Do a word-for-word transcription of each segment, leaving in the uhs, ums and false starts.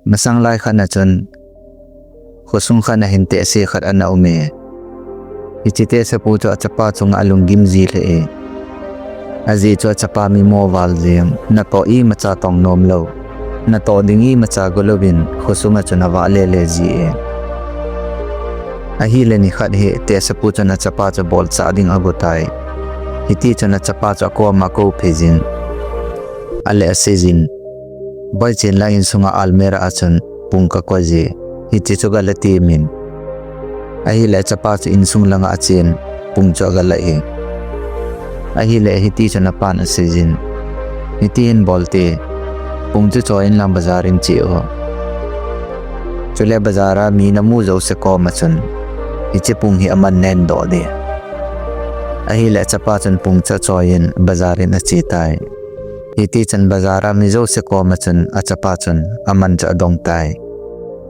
Masang lai khat na chun khosung khat na hin tehse khat ana um e. Hiche tehsepu chu achapa chunga alunggim ji lheh e. Ajeh chu achapa mi mo val jeng, natoh imacha tong nom lou, natoh ding imacha go louvin khosunga chun avah lele ji e. Ahile nikhat hi tehsepu chun achapa chu bolchah ding ago tai. Hiti chun achapa chu akoma akou phei jin, ale asei jin, Boi chen lang insunga almirah a chun pung kakoi ji, hiche chu gala temin. Ahile achapa chu insung langa achen, pung chu agala e. Ahile hiti chun apan asei jin, Hiti hin bol te, pung chu choi in lang bazar in che o. Chule bazar a mi namu jouse koma chun hiche pung hi aman nahin doh ding. Ahile achapa chun pung chu achoi in bazar in ache tai. Hiti chun bazar a mi jouse koma chun achapa chun aman chu adong tai.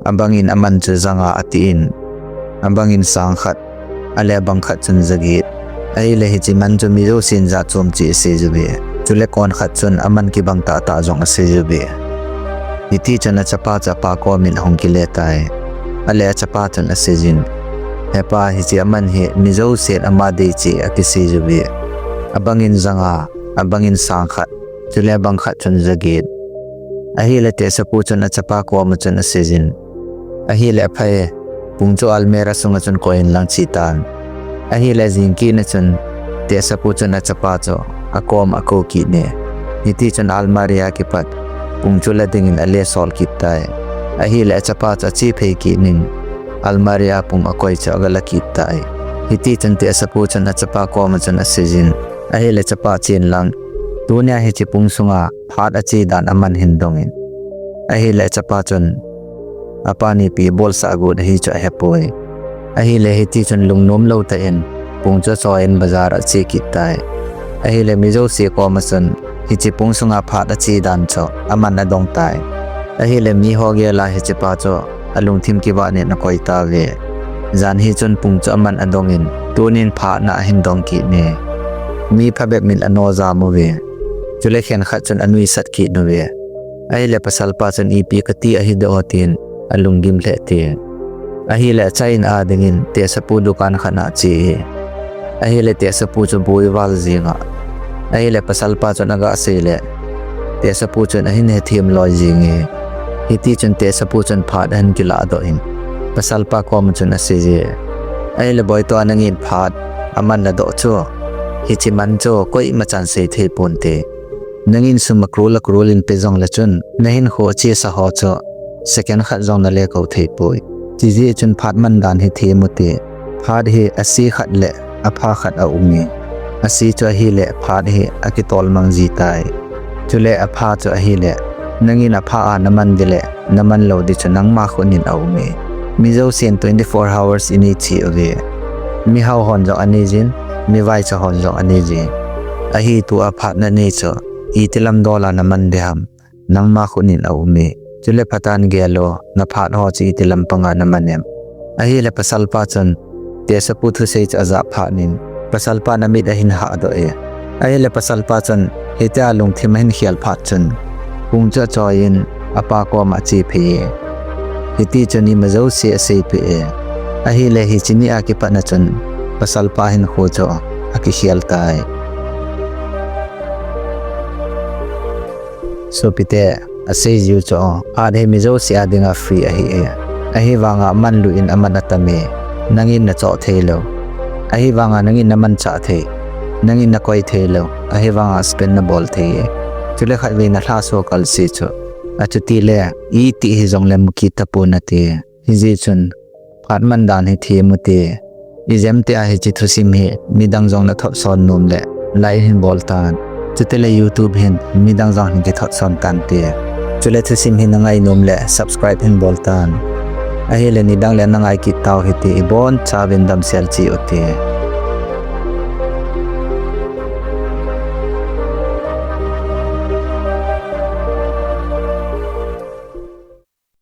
Abangin aman chu janga atin, abangin sang khat, ale abang khat chun jaget. Ahile hiche man chu mi jousen jat chom cheh asei jiuve. Chule kon khat chun aman kibang tahtah jong asei jiuve. Hiti chun achapa chu apa komin ahung kile tai. Ale achapa chun asei jin, Hepa, hiche aman hi mi jousen ama dei cheh akisei jiuve. Abangin janga, abangin sang khat, chule abang khat chun jaget. Ahile tehsepu chun achapa koma chun asei jin, Ahile apha e, pung chu almirah sunga chun koi in lang che tan. Ahile jingkah na chun tehsepu chun achapa chu akoma akou kit e. Hiti chun almirah a kipat pung chu la dingin ale sol kit tai. Ahile achapa chu ache phei kit in almirah a pung akoi chu agala kit tai. Hiti chun tehsepu chun achapa koma chun asei jin, Ahile chapa chen lang, tunia hiche pung sunga phat ache dan aman hin dongin. Ahile achapa chun apa nipi bolsah agot ahi chu ahepoi. Ahile hiti chun lungnom lou tah in pung chu achoi in bazar a ache kit tai. Ahile mi jouse koma chun hiche pung sunga phat ache dan chu aman adong tai. Ahile miho gel a hichepa chu alungthim kivah in akoi tauve. Jan hi chun pung chu aman adongin, tunin phat na ahin dong kit e. Mi phabep min ano jam uve. Chule khenkhat chun anuisat kit uve. Ahile pasalpa chun ipi kati ahi doh tin alunggim lheh tai. Ahile achai in adingin tehsepu dukan khat na ache e. Ahile tehsepu chu boi val jeng a. Ahile pasalpa chun aga sei le tehsepu chun ahin hethem loi jeng e. Hiti chun tehsepu chun phat ahin kilah doh in pasalpa koma chun asei e, Ahile boi, tua nangin phat aman ladoh chu, hiche man chu koimachan sei thei ponte. Nangin sum a crore a crore in pe jongle chun nahinkho achesa ho chu second khat jong nale kou thei poi. Chujeh chun phat man dan hi them ute. Phat hi ase khat le apha khat aum e. Ase chu ahile phat hi akitol mang ji tai. Chule apha chu ahile nangin apha a naman ding le naman lou ding chu nangma khut in aum e. Mi jousen twenty four hours inei cheh uve. Mihao hon jong anei jin, mivaicha hon jong anei jin. Ahi, tua phat nanei chu iti lam dol a naman ding ham, nangma khut in aum e. Chule phatan gel o, naphat ho chu iti lampang a naman em? Ahile pasalpa chun tehsepu thusei chu ajah phat in pasalpan amit ahin hah doh e. Ahile pasalpa chun hitia lungthim ahin khel phat chun pung chu achoi in apa koma ache phei e. Hiti chun ima jouse aseipeh e. Ahile hiche ni a kipat na chun pasalpa hinkho chu akikhel tai. Sopite, asei jiu chu, phat hi mi jouse a dinga free ahi e. Ahivanga amanlu in aman atam e. Nangin nachoh thei lou. Ahivanga nangin namanchah thei. Nangin nakoi thei lou. Ahivanga spend nabol thei e. Chule khatvei nalhahsam kal se chu, achutile iti hijongle mukit tapon ati. Hijeh chun phat man dan hi them ute. Ijemtia hiche thusim hi midang jong nathotson nom le like hin bol tan. Chutile YouTube hin midang jong hin kithotson tante. Chule thusim hi nangai nom le subscribe hin bol tan. Ahile nidang le nangai kit tau hite, ibonchauvin damsel cheh ute.